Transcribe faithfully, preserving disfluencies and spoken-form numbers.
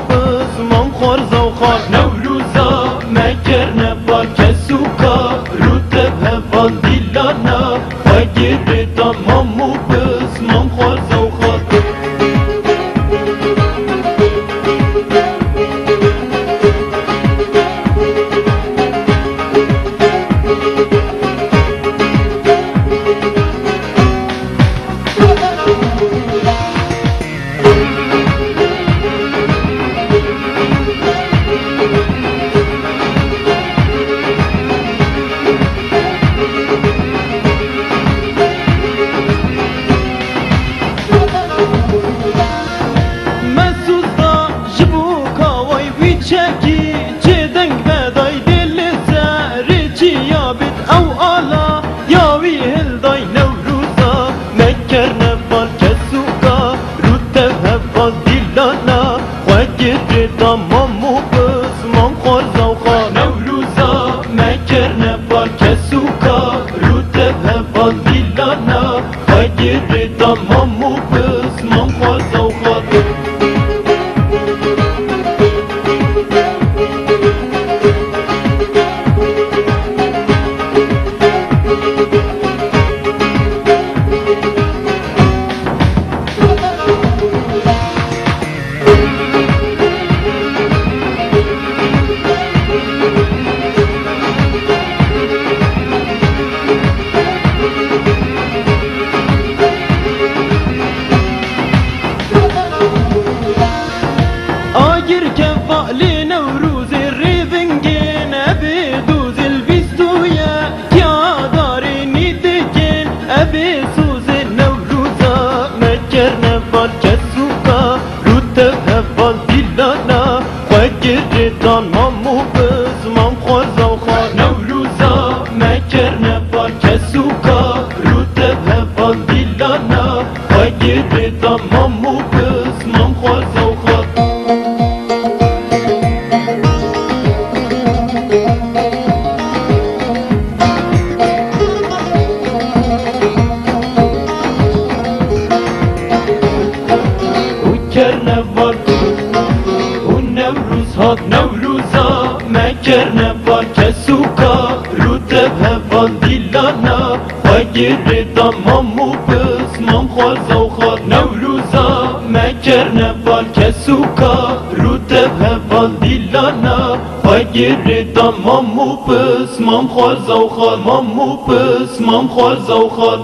Pismam xwarza û xar Newroza me kirine bal kes û kar û tev heval dîlana xwe girê da mam û pismam xwarza û xar. Me soz da ji bo kaway wî çekî, çê deng veday dê li serê çiya bit ew ala ya wî hilday Newroza me kirine bal kes û kar û tev heval dîlana xwe girê da mam û pismam xwarza û xar. Newroza me kirine bal kes û kar û tev heval dîlana xwe girê da mam û pismam xwarza û xar. Agir kevalê Newrozê rêvingên ebê dozê li bîst û yek ya darê nî dikên ebê sozê Newroza me kirine bal kes û kar û tev heval dîlana xwe girê dan mam û pismam xwarza û xar. Newroza me kirine bal kes û kar û tev heval dîlana xwe girê da mam û pismam xwarza û xar. Û kerneval û Newroz hat, Newroza me kerneval kes û kar û tev heval dîlana xwe girê da mam û pismam xwarza û xar. Newroza me kerneval kes û kar û tev heval dîlana xwe girê da mam û pismam xwarza û xar, mam û pismam xwarza û xar.